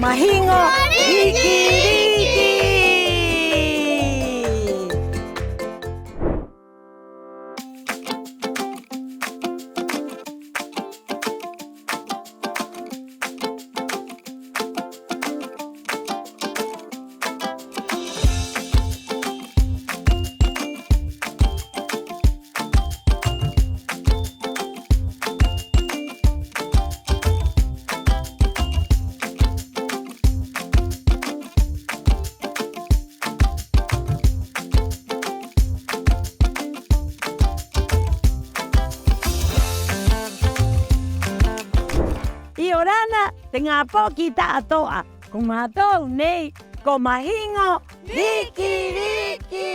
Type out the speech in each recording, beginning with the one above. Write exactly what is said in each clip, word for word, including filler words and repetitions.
Mahiŋo Riki-riki. 'Iorana te ŋā poki ta'ato'a, ko mātou nei ko Mahiŋo Riki-riki.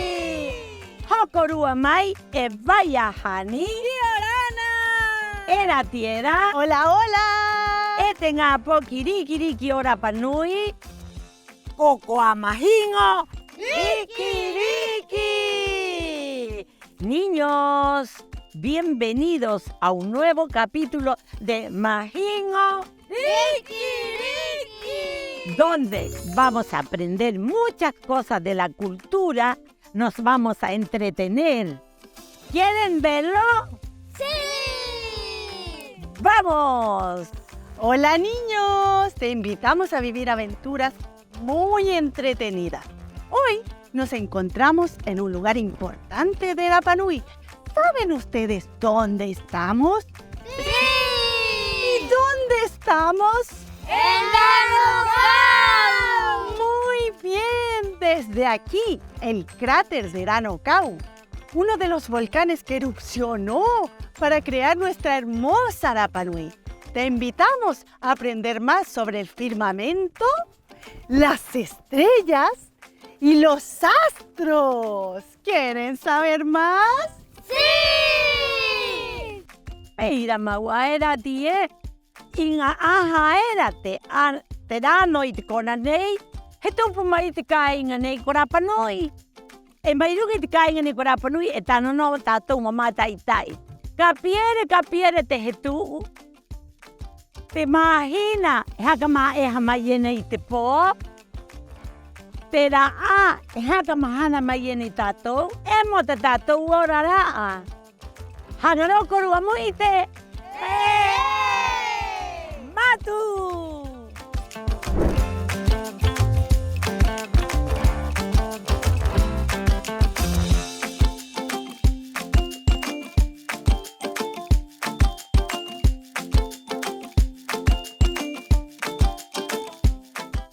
Hokorua mai e Vai a Hani. 'Iorana. E Ratiera. Hola, hola. E te ŋā poki riki-riki o Rapa Nui. Ko koa Mahiŋo Riki-riki. Niños, bienvenidos a un nuevo capítulo de Mahiŋo Riki-riki, donde vamos a aprender muchas cosas de la cultura, nos vamos a entretener. ¿Quieren verlo? ¡Sí! ¡Vamos! Hola, niños, te invitamos a vivir aventuras muy entretenidas. Hoy nos encontramos en un lugar importante de Rapa Nui. ¿Saben ustedes dónde estamos? ¡Sí! ¿Y dónde estamos? ¡En Ranokau! Muy bien, desde aquí, el cráter de Ranokau, uno de los volcanes que erupcionó para crear nuestra hermosa Rapa Nui. Te invitamos a aprender más sobre el firmamento, las estrellas y los astros. ¿Quieren saber más? ¡Sí! Pē ira mau 'ā, e Rati ē, i ŋaha era te, a, te rano 'i te kona nei, he tupu mai te kāiŋa nei ko Rapa Nui. 'E mai ruŋa i te kāiŋa nei ko Rapa Nui e tano nō o tātou mo māta'i-ta'i. Ka piere, ka piere te hetu'u, te māhina e haka mā'eha mai ena i te pō, te ra'ā e haka mahana mai ena i a tātou, 'e mo te tātou ora ra'a. Haŋa rō kōrua mo 'ite. ¡Ē! ¡Matu!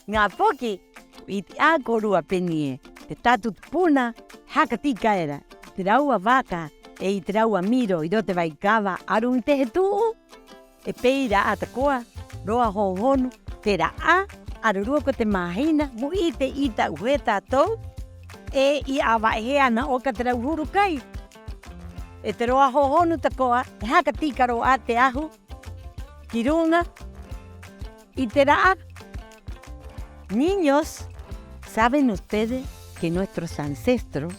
Ŋā poki, ko 'ite 'ā kōrua pē nei ē: te tātou tupuna, haka tika era i te rāua vaka 'e i te rāua miro 'i roto i te vaikava a ruŋa i te hetu'u. 'E pē ira 'ā tako'a roa hōhonu te ra'ā, ararua ko te māhina, mo 'ite i ta'u hē tātou, 'e i 'āva'e hē ana 'oka te rauhuru kai. 'E te roa hōhonu tako'a, e haka tika rō 'ā te ahu ki ruŋa i te ra'ā. Niños, ¿saben ustedes que nuestros ancestros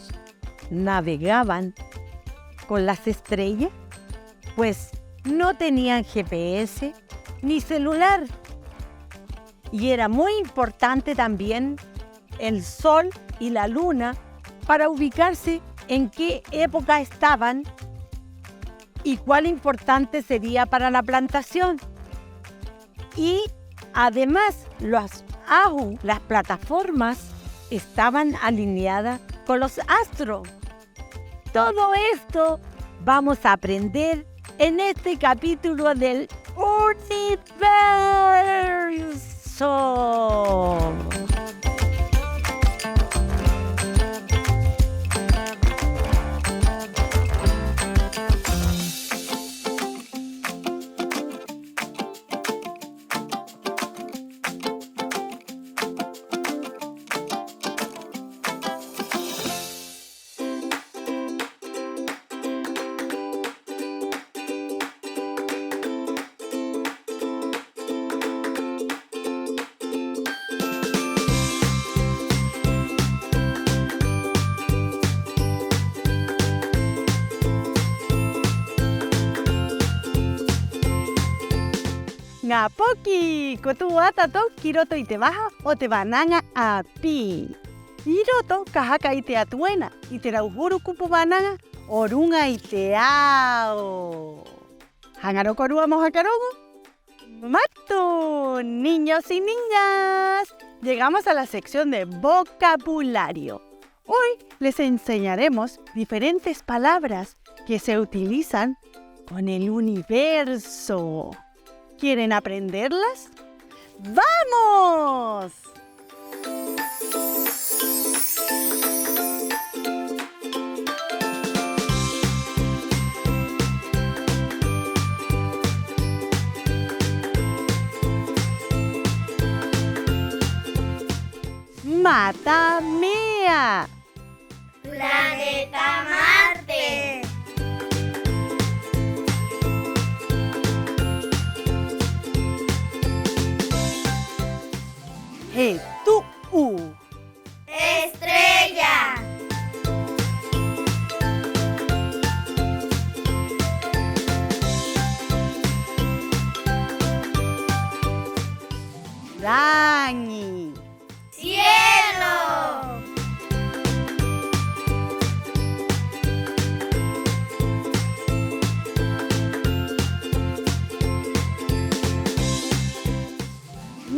navegaban con las estrellas? Pues no tenían G P S ni celular. Y era muy importante también el sol y la luna para ubicarse en qué época estaban y cuán importante sería para la plantación. Y además, los ahu, las plataformas, estaban alineadas con los astros. Todo esto vamos a aprender en este capítulo del universo. Ŋā poki, ko tu'u 'ā tātou ki roto i te vaha o te vānaŋa 'āpī. 'I roto ka haka 'ite atu ena i te rauhuru kupu vānaŋa o ruŋa i te ao. ¿Haŋa rō kōrua mo haka roŋo? ¡Matu! Niños y niñas, llegamos a la sección de vocabulario. Hoy les enseñaremos diferentes palabras que se utilizan con el universo. ¿Quieren aprenderlas? ¡Vamos! Mata mea. Planeta Marte. Hetu'u. Estrella. Raŋi. Cielo.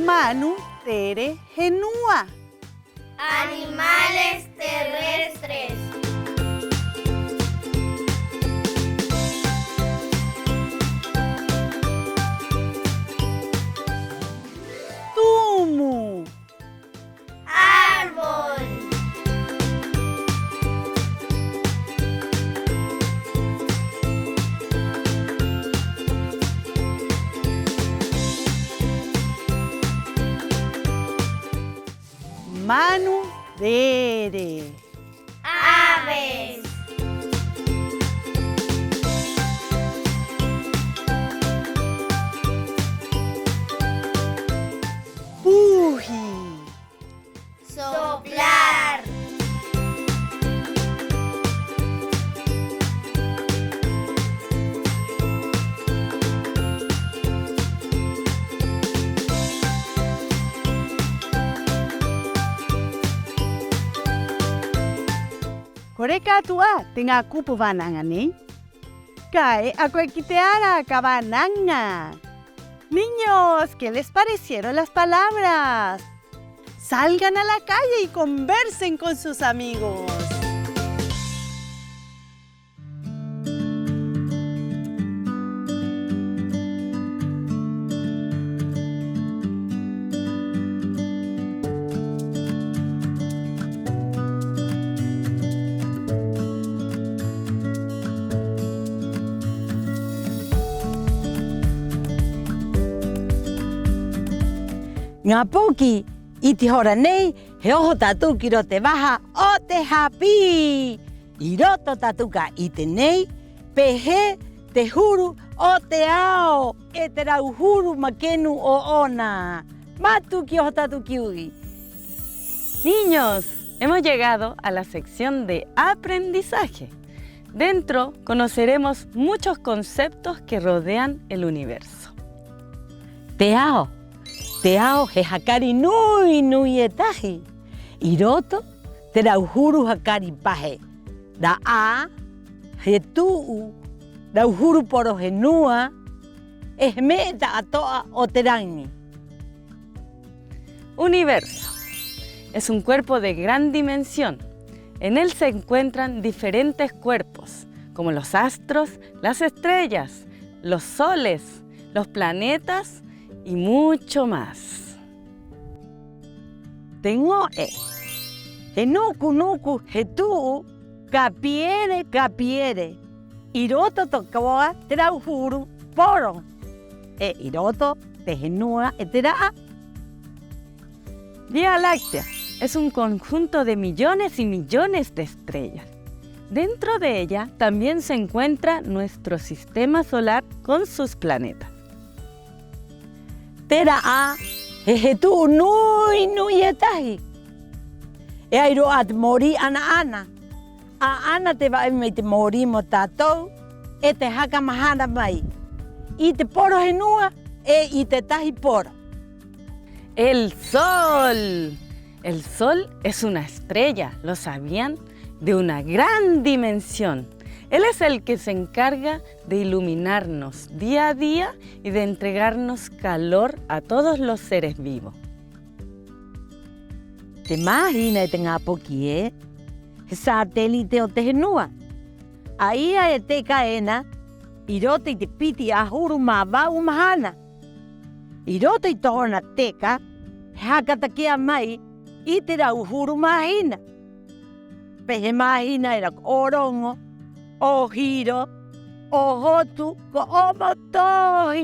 Manu tere henua. Animales terrestres. Tumu. Árbol. Manu rere. Aves. Puhi. Soplar. ¿Ko reka atu 'ā te ŋā kupu vānaŋa nei? Ka e'a koe ki te ara ka vānaŋa. Niños, ¿qué les parecieron las palabras? Salgan a la calle y conversen con sus amigos. Ŋā poki, 'i te hora nei he oho tātou ki roto i te vaha o te hāpī. 'I roto tātou ka 'ite nei pē hē te huru o te ao 'e te rau huru makenu ō'ona. Matu, ki oho tātou ki u'i. Niños, hemos llegado a la sección de aprendizaje. Dentro conoceremos muchos conceptos que rodean el universo. Te ao. Te ao he hakari nui-nui e tahi. 'I roto te rau huru hakari pa he ra'ā, hetu'u, rau huru poro henua, 'e he me'e ta'ato'a o te raŋi. Universo. Es un cuerpo de gran dimensión. En él se encuentran diferentes cuerpos, como los astros, las estrellas, los soles, los planetas y mucho más. Te ŋo'e. He nuku-nuku, hetu'u, ka piere, ka piere. 'I roto tako'a te rau huru poro, 'e 'i roto te henua 'e te ra'ā. Vía Láctea es un conjunto de millones y millones de estrellas. Dentro de ella también se encuentra nuestro sistema solar con sus planetas. Te ra'ā he hetu'u nui-nui e tahi. E ai rō 'ā te mōrī 'ana-'ana. 'Ā'ana te va'ai mai te mōrī mo tātou, 'e te haka mahana mai i te poro henua, 'e i te tētahi poro. El sol. El sol es una estrella, ¿lo sabían? De una gran dimensión. Él es el que se encarga de iluminarnos día a día y de entregarnos calor a todos los seres vivos. Te māhina, e te ŋā poki ē, he satélite o te henua. A ia e teka ena 'i roto i te piti 'ahuru mā va'u mahana. 'I roto i tō'ona teka, he haka take'a mai i te rau huru māhina. Pē he māhina era ko 'Oroŋo, 'Ohiro, 'Ohotu, ko 'Omotohi.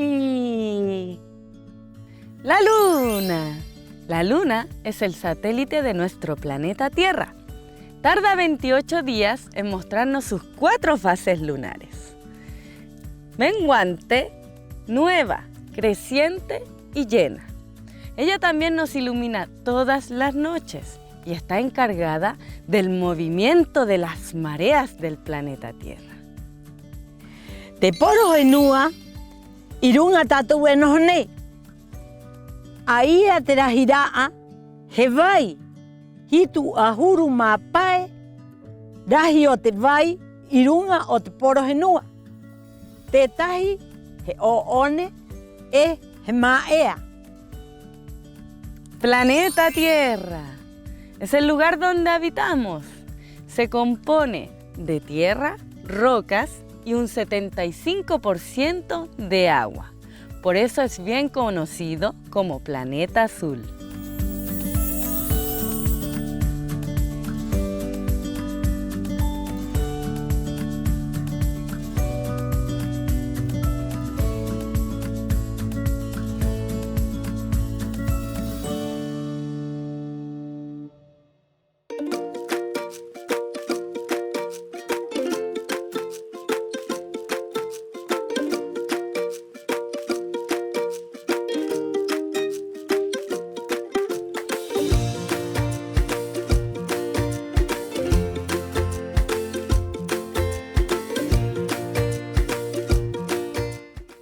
La luna. La luna es el satélite de nuestro planeta Tierra. Tarda veintiocho días en mostrarnos sus cuatro fases lunares: menguante, nueva, creciente y llena. Ella también nos ilumina todas las noches y está encargada del movimiento de las mareas del planeta Tierra. Te poro henua, 'i ruŋa tātou e noho nei. A ia te rahi ra'a, he vai, hitu 'ahuru mā pae rahi o te vai 'i ruŋa o te poro henua. Tētahi he 'ō'one 'e he mā'ea. Planeta Tierra es el lugar donde habitamos. Se compone de tierra, rocas y un setenta y cinco por ciento de agua. Por eso es bien conocido como planeta azul.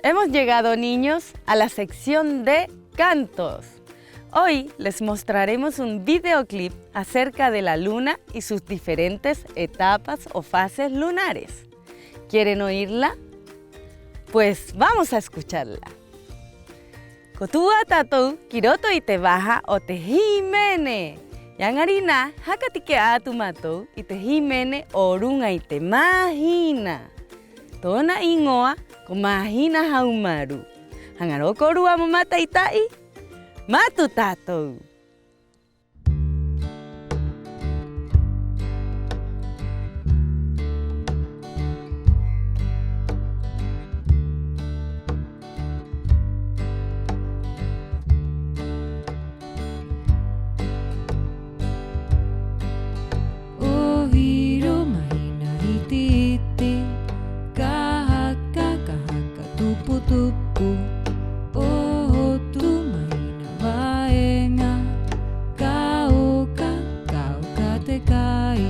Hemos llegado, niños, a la sección de cantos. Hoy les mostraremos un videoclip acerca de la luna y sus diferentes etapas o fases lunares. ¿Quieren oírla? Pues vamos a escucharla. Ko tu'u 'ā tātou ki roto i te vaha o te hīmene. 'I 'aŋa rinā, haka take'a atu mātou i te hīmene o ruŋa i te māhina. Tō'ona 'īŋoa ko Māhina Haumārū. ¿Haŋa rō kōrua mo mata'ita'i? ¡Matu tātou! O Hiro, Māhina iti-iti, ka haka, ka haka tupu-tupu. O Hotu, Māhina vāeŋa, ka oka, ka oka te kai.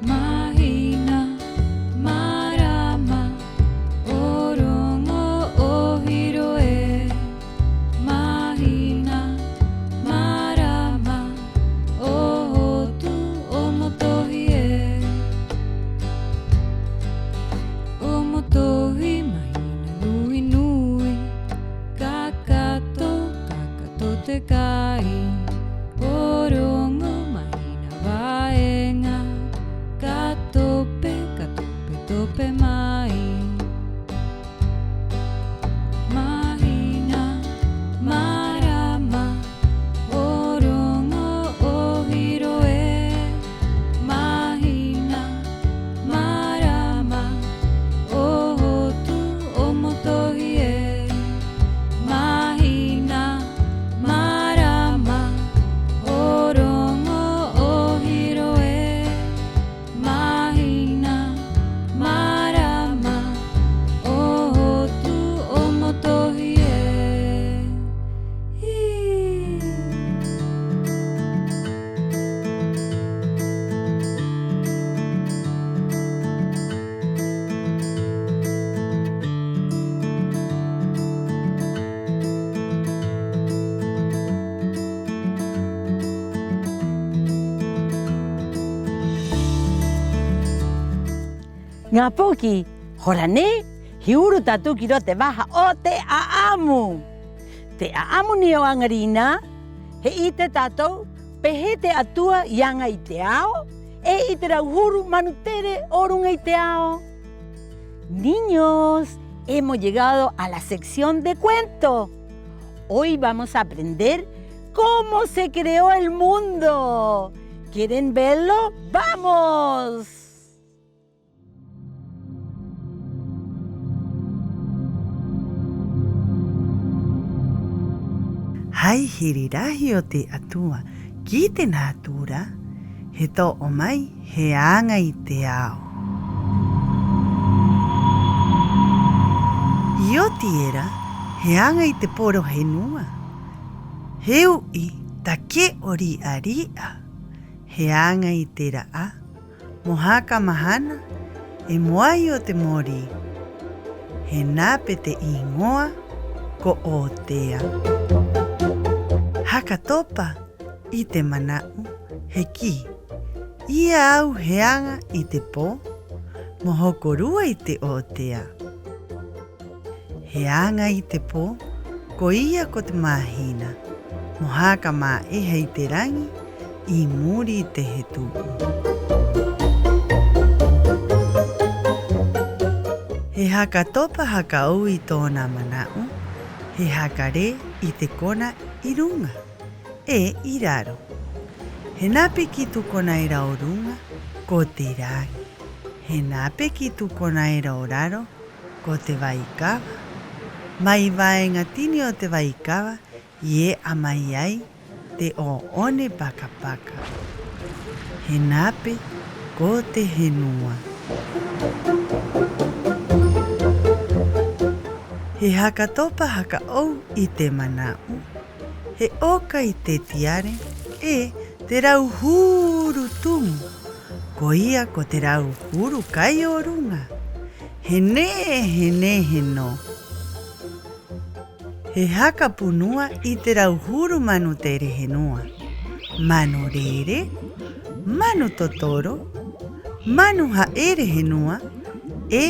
Māhina, mārama, o Roŋo, o Hiro ē. Māhina, mārama, o Hotu, o Motohi ē. O Motohi, māhina nui-nui, ka kato, ka kato te kai. O Roŋo, māhina vāeŋa, ka tope, ka tope-tope mai. Māhina, mārama, o Roŋo, o Hiro ē. Māhina, mārama, o Hotu, o Motohi ē. Māhina, mārama, o Roŋo, o Hiro ē. Māhina, mārama, Ŋā poki, hora nei, he uru tātou ki roto i te vaha o te 'a'amu. Te 'a'amu nei o 'aŋarinā, he 'ite tātou pē hē te 'Atua i aŋa i te ao, 'e i te rauhuru manu tere o ruŋa i te ao. Niños, hemos llegado a la sección de cuento. Hoy vamos a aprender cómo se creó el mundo. ¿Quieren verlo? ¡Vamos! Hai hiri rahi o te 'Atua ki te nātura, he to'o mai he aŋa i te ao. I oti era, he aŋa i te poro henua. He u'i take'o ri'a-ri'a, he aŋa i te ra'ā mo haka mahana 'e mo ai o te mōrī. He nape te 'īŋoa ko 'Ōtea. Haka topa i te mana'u, he kī: 'Ī a au he aŋa i te pō mo hokorua i te 'Ōtea. He aŋa i te pō, koia ko te māhina, mo haka mā'eha i te raŋi 'i muri i te hetu'u. He haka topa haka 'ou i tō'ona mana'u, he haka rē i te kona 'i ruŋa 'e 'i raro. He nape ki tū kona era o ruŋa, ko te raŋi. He nape ki tū kona era o raro, ko te vaikava. Mai vāeŋa tini o te vaikava i e'a mai ai te 'ō'one paka-paka. He nape ko te henua. He haka topa haka 'ou i te mana'u, he 'oka i te tiare 'e te rauhuru tumu, koia ko te rauhuru kai o ruŋa. He nehe-nehe nō. He haka punua i te rauhuru manu tere henua: manu rere, manu totoro, manu ha'ere henua 'e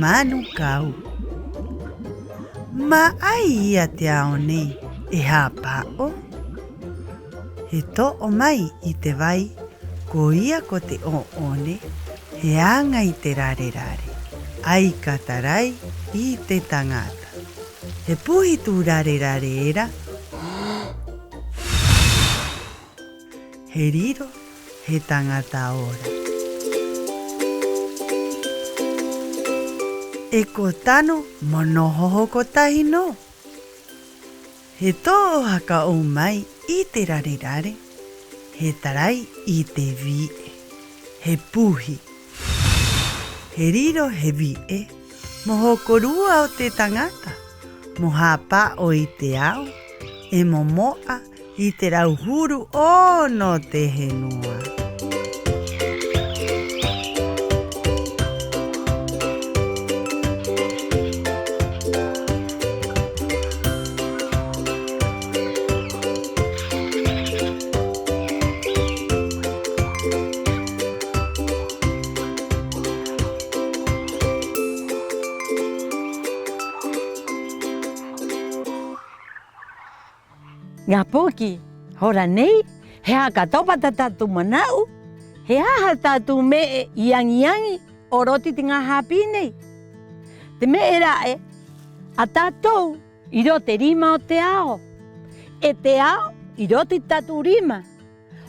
manu kau. ¿Mā ai ia te ao nei e hāpa'o? He to'o mai i te vai, koia ko te 'ō'one, he aŋa i te rare-rare, 'ai ka tarai i te taŋata. He puhi tū rare-rare era, he riro he taŋata ora. 'E ko tano mo noho hoko tahi nō. He to'o haka 'ou mai i te rare-rare, he tarai i te vi'e, he puhi, he riro he vi'e mo hokorua o te taŋata, mo hāpa'o i te ao 'e mo mo'a i te rauhuru 'ono o te henua. Ŋā poki, hora nei, he haka topa tā tātou mana'u, he aha tātou me'e i aŋi-aŋi o roto i te ŋā hāpī nei. Te me'e ra'e, a tātou 'i roto i te rima o te ao, 'e te ao 'i roto i te tātou rima.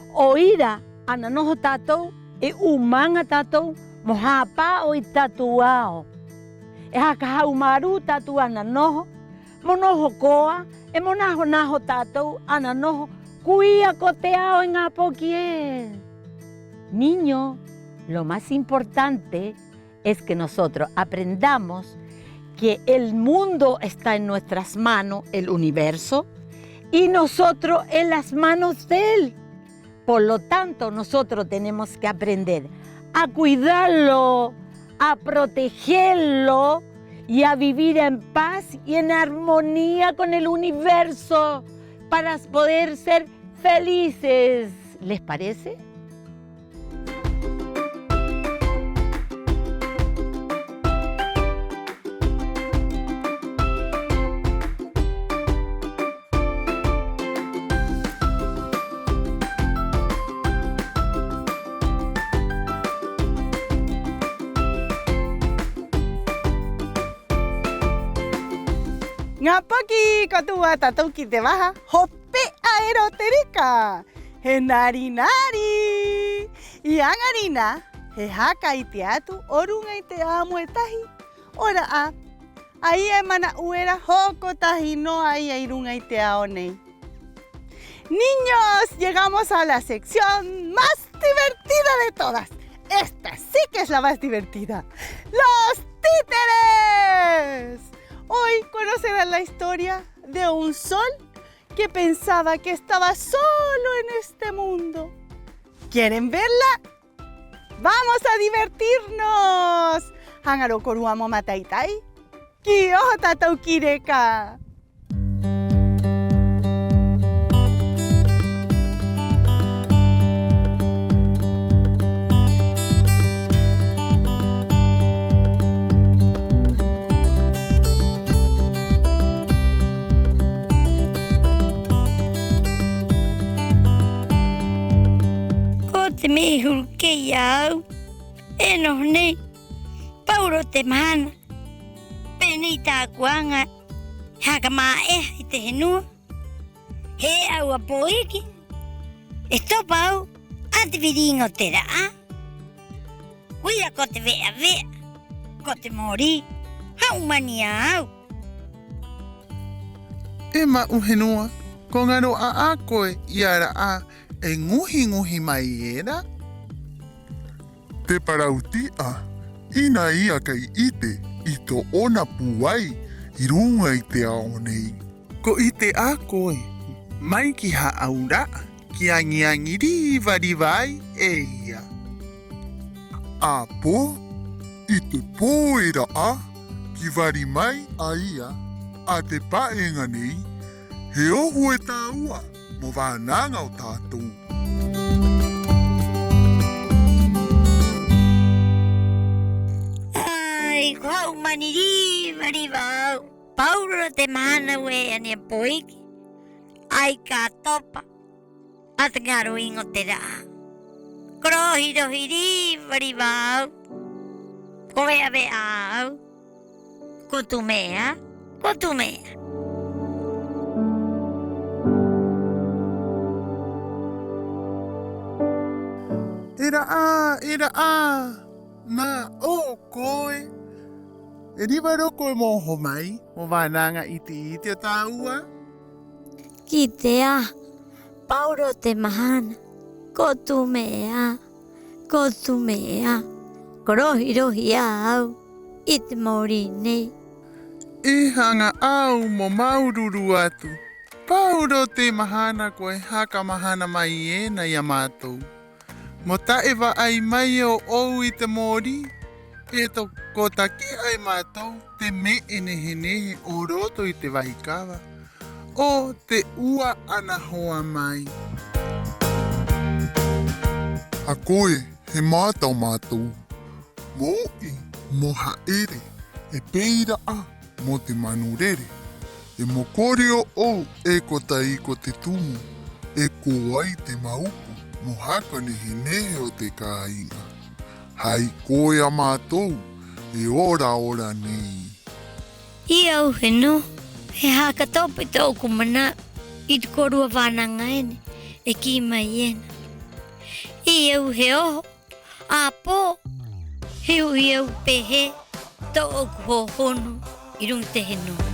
'O ira ana noho tātou e 'ūmaŋa tātou mo hāpa'o i te tātou ao. E haka haumārū tātou ana noho, mo noho koa, 'e mo naho-naho tātou ana noho, koia ko te ao, e ŋā poki ē. Niño, lo más importante es que nosotros aprendamos que el mundo está en nuestras manos, el universo, y nosotros en las manos de él. Por lo tanto, nosotros tenemos que aprender a cuidarlo, a protegerlo y a vivir en paz y en armonía con el universo para poder ser felices. ¿Les parece? Ŋā poki, ko tu'u 'ā tātou ki te vaha hope'a era o te reka. He nari-nari. 'I 'aŋa rinā, he haka 'ite atu o ruŋa i te 'a'amu e tahi o ra'ā a ia e mana'u era hoko tahi nō a ia 'i ruŋa i te ao nei. Niños, llegamos a la sección más divertida de todas. Esta sí que es la más divertida. ¡Los títeres! Hoy conocerán la historia de un sol que pensaba que estaba solo en este mundo. ¿Quieren verla? ¡Vamos a divertirnos! ¿Haŋa rō kōrua mo mata'ita'i? ¡Ki oho tātou ki reka! Ko te me'e huru kē i a au e noho nei paurō te mahana. Pē nei tā'aku aŋa he haka mā'eha i te henua. He e'a au a Poiki, e topa au a te viriŋa o te ra'ā. Koia ko te ve'a-ve'a, ko te mōrī, ha'umani 'ā au. E Ma'u Henua, ko ŋaro'a 'ā koe i a ra'ā e ŋuhi-ŋuhi mai era? Te parauti'a, 'ina ia kai 'ite i tō'ona pūai 'i ruŋa i te ao nei. Ko 'ite 'ā koe mai ki hā'aura'a, ki aŋi-aŋi riva-riva ai e ia. 'Āpō, 'i te pō era 'ā, ki vari mai a ia a te pa'eŋa nei, he ohu e tāua mo vānaŋa o tātou. Ai, ko ha'umani riva-riva au. Paurō te mahana, e e'a nei a Poiki, 'ai ka topa a te ŋaro iŋa o te ra'ā. Ko rohi-rohi riva-riva au. Ko ve'a-ve'a 'ā au. Ko tū me'e 'ā, ko tū me'e 'ā. E ra'ā, e ra'ā, nā 'ō koe. ¿E riva rō koe mo oho mai mo vānaŋa 'iti-'iti o tāua? ¿Ki te aha? Paurō te mahana. Ko tū me'e 'ā, ko tū me'e 'ā. Ko rohi-rohi 'ā au i te mōrī nei. E haŋa au mo māuru-uru atu. Paurō te mahana koe e haka mahana mai ena i a mātou. Mo ta'e va'ai mai e ō'ou i te mōrī, e tokotaki ai mātou te me'e nehe-nehe o roto i te vaikava o te 'ua ana hoa mai. A koe, he mata o mātou. Mo u'i, mo ha'ere, e pē ira 'ā mo te manurere. E mo kore ō'ou e ko tahi ko te tumu, e ko ai te mauku mo haka nehe-nehe o te kāiŋa. Hai koe a mātou e ora-ora nei. 'Ī a au he noho, he haka topa i tō'oku mana'u i te kōrua vānaŋa ena e kī mai ena. 'Ī a au he oho, 'āpō, he u'i a au pē hē tō'oku hōhonu 'i ruŋa i te henua.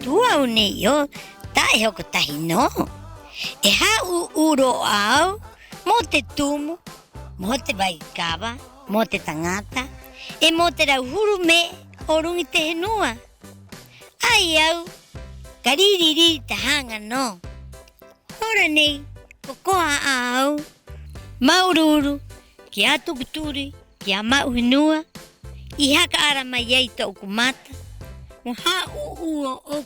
Tu'u a au nei 'ō, ta'e hoko tahi nō. E hā'ū'ū rō 'ā a au mo te tumu, mo te vaikava, mo te taŋata, 'e mo te rauhuru me'e o ruŋa i te henua. 'Ai au ka riri-riri tahaŋa nō. Hora nei ko koa 'ā a au. Māuru-uru ki a Tuku Turi, ki a Ma'u Henua, i haka ara mai ai tō'oku mata mo hā'ū'ū ō'oku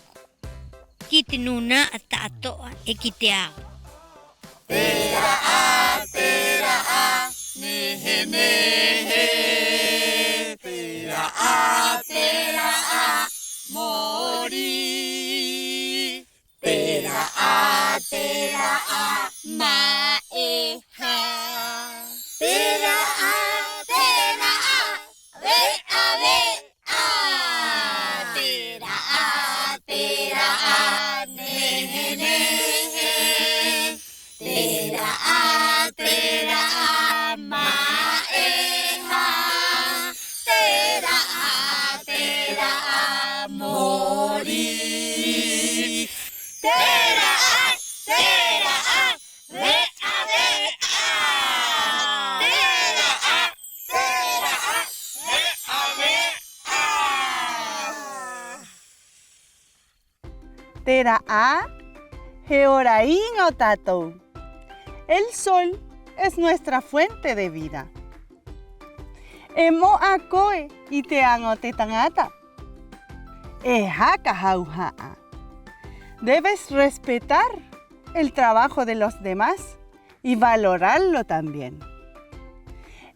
ki te nūna'a ta'ato'a 'e ki te ao. Te ra'ā, te ra'ā, nehe-nehe. Te ra'ā, te ra'ā, Te ra'ā he ora iŋa o tātou. El sol es nuestra fuente de vida. ¿E mo'a koe i te aŋa o te taŋata? E haka hauha'a. Debes respetar el trabajo de los demás y valorarlo también.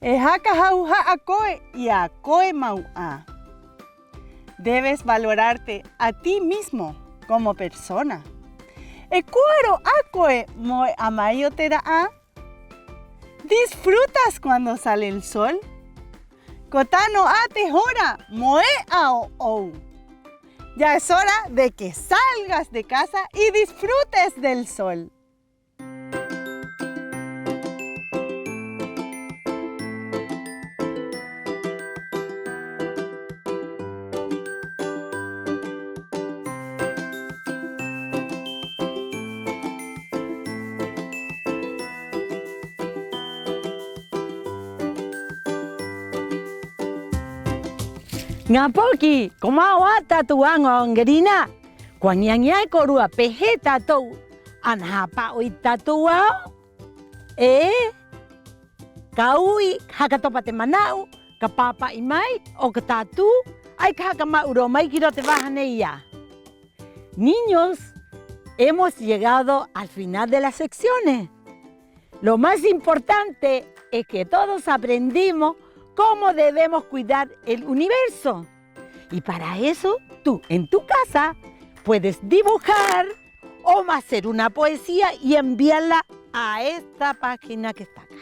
E haka hauha'a koe i a koe mau 'ā. Debes valorarte a ti mismo como persona. ¿E koa rō 'ā koe mo e'a mai o te ra'ā? ¿Disfrutas cuando sale el sol? Ko tano 'ā te hora mo e'a ō'ou. Ya es hora de que salgas de casa y disfrutes del sol. Ŋā poki, ko mao 'ā tātou aŋa o 'aŋarinā. Ko aŋi-aŋi 'ā e kōrua pē hē tātou ana hāpa'o i te tātou ao. 'E ka u'i, haka topa te mana'u, ka pāpa'i mai, 'o ka tātū, 'ai ka haka ma'u rō mai ki roto te vaha nei 'ā. Niños, hemos llegado al final de las secciones. Lo más importante es que todos aprendimos cómo debemos cuidar el universo. Y para eso, tú, en tu casa, puedes dibujar o hacer una poesía y enviarla a esta página que está acá.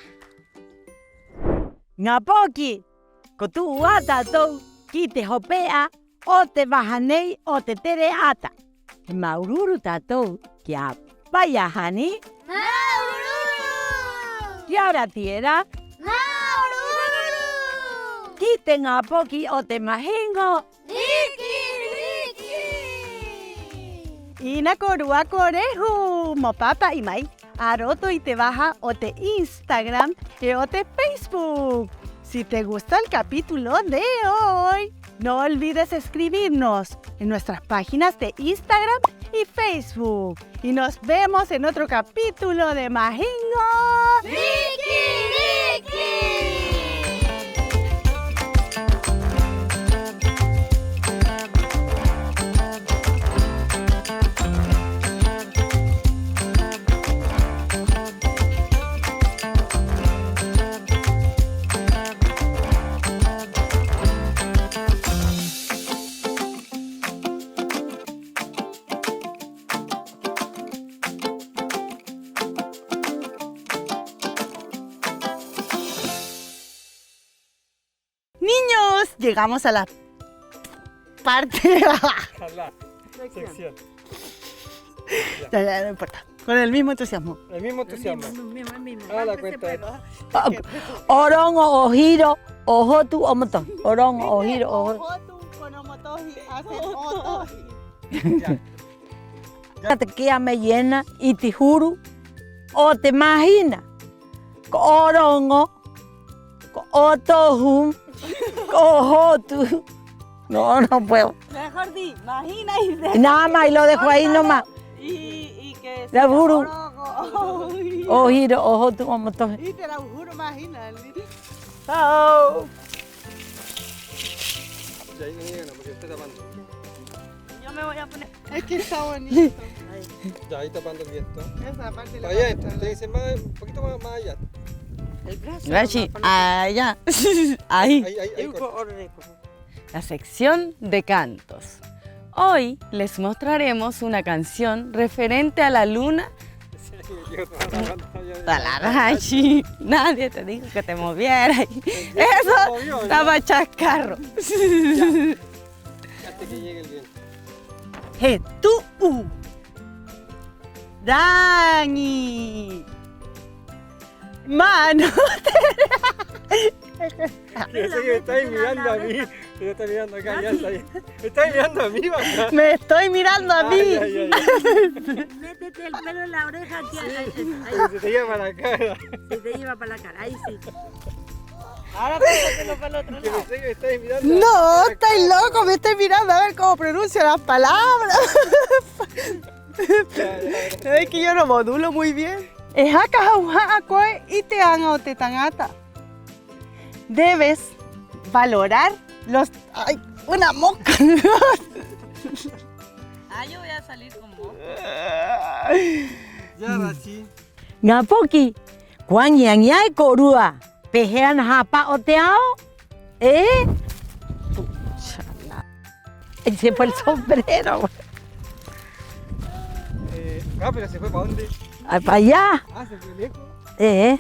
Ŋā poki, ko tu'u 'ā tātou ki te hope'a o te vaha nei o te tere 'ata. He māuru-uru tātou ki a Pai, a Hani. Māuru-uru! Ki a Ratiera. Māuru-uru! Ki te ŋā poki o te mahiŋo. Riki-riki! 'Ina kōrua ko rehu mo pāpa'i mai a roto i te vaha o te Instagram 'e o te Facebook. Si te gustó el capítulo de hoy, no olvides escribirnos en nuestras páginas de Instagram y Facebook. Y nos vemos en otro capítulo de Mahiŋo Riki-riki. Niños, llegamos a la parte. A la sección. Ya, ya, no importa. Con el mismo entusiasmo. El mismo entusiasmo. El mismo, el mismo, el mismo. A la cuenta de... O roŋo, o hiro, o hotu, o mo tohi. O roŋo, o hiro, o hotu. Hotu, ko no mo tohi, hace o tohi. Ya. Ka take'a mai ena i te huru o te māhina. Ko roŋo, ko tohu, ko hotu. No, no puedo. Mejor di, māhina y de... Nada más, y lo dejo ahí nomás. Y, y que... Te huru. O hiro, o hotu, o mo tohi. Y te huru, māhina. Chao. Ya, ahí no llega, no, porque está tapando. Yo me voy a poner... Es que está bonito. Ya, ahí tapando el viento. Esa parte le... Para allá, entonces, más, un poquito más, más allá. El brazo. Allá. Ahí. Ahí, ahí, ahí. La sección de cantos. Hoy les mostraremos una canción referente a la luna. Talarachi. Nadie te dijo que te movieras. Eso estaba chascarro. Ya. Hasta que llegue el viento. Hetu'u raŋi. Mano. Parece que me estáis mirando a mí. Te está mirando acá, ya está bien. Me estáis mirando a mí, va. Me estoy mirando a mí. Ay, ay, ay, ay. Métete el pelo en la oreja aquí. Sí, ahí, ahí. Se te lleva para la cara. Se te lleva para la cara, ahí sí. Ahora pásatelo para el otro lado. Que pensé que me estabas mirando. No, estás loco, me estás mirando a ver cómo pronuncio las palabras. Es que yo no modulo muy bien. E haka hauha'a koe i te aŋa o te taŋata. Debes valorar los, ¡ay, una mosca! Ah, yo voy a salir con mosca. Ya, ahora sí. Ŋā poki, ko aŋi-aŋi 'ā e kōrua, ¿pē hē ana hāpa'o te ao? ¿Eh? Pucha, la. Ay, se fue el sombrero. Eh, ah, pero se fue ¿para dónde? Ah, para allá. Ah, se fue lejos. ¿Eh?